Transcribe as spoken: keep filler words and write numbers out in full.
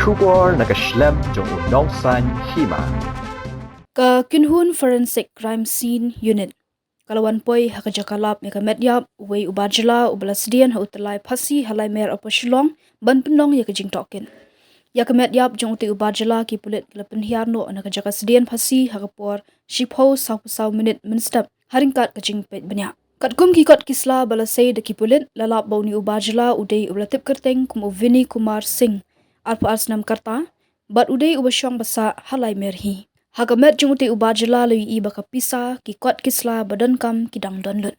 Khubor na ka shlem jong u Nongsaiñ Hima. Ka Kynhun Forensic Crime Scene Unit ka la wan poi ha ka jaka lap ïa ka met ïap uwei u barjala uba la sdien ha u tyllai phasi ha Laimer Upper Shillong ban pynlong ïa ka jingtohkit. Ïa ka met ïap jong utei u barjala ki pulit ki la pynhiar noh na ka jaka sdien phasi ha ka por shiphew sawphew saw minit mynstep ha ryngkat ka jingpeit bniah. Katkum ki kot ki sla ba la sei da ki pulit, la lap ba une u barjala u dei uba la tip kyrteng kum u Vinny Kumar Singh, arphew ar snem ka rta, bad u dei uba shong ba sah ha Laimer hi. Ha ka met jong utei u barjala la ïohi ba ka pisa, ki kot ki sla ba donkam ki dang don lut.